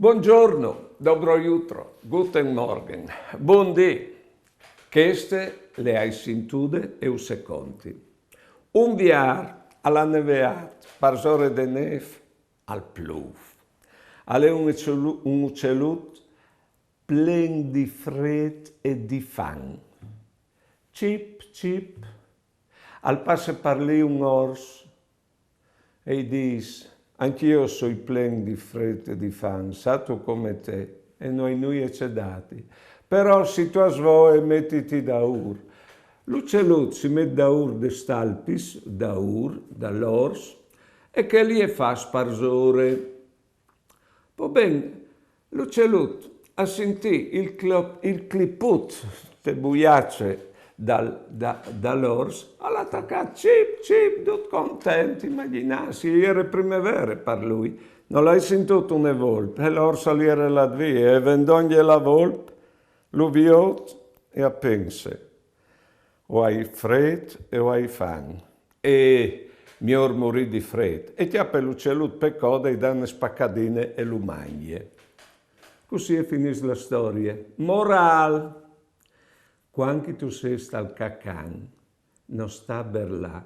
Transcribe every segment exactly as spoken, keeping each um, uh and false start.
Buongiorno, dobro jutro, guten Morgen, bundì. Cheste le ai sintude e us e conti. Un biar al à neveât, parsore de nêf al plûf. Al è un ucelu-, un ucelut plen di frêt e di fan. Cip, cip, al passe par li un ors e i dîs: «Ancje jo o soi plen di frêt e di fan, sâstu, come te, e no ai nuie ce dâti. Però, se tu âs voie, metiti daûr.» L'ucelut si met daûr des talpis, daûr, dal ors, e chel li e fâs parsore. Po ben, l'ucelut al sintì il clo-, il cliput de buiace dal, da, dal ors, al à tacât cip, cip, dut content, imagjinâsi, e jere primevere par lui. Nol ai sintût une volp, e l'ors al jere lât vie, e vedondje la volp, lu viôt e al pense: «O ai frêt e o ai fan. E miôr murî di frêt.» E cjape l'ucelut pe code, i da une spacadine e lu mangje. Cussì e finìs la storie. Morâl: cuant che tu sês tal cacan, no sta berlâ,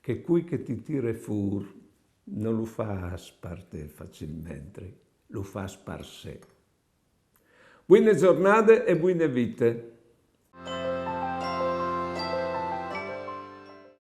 che cui che ti tire fûr no lu fâs par te facilmentri, lu fâs par se. Buine zornade e buine vite.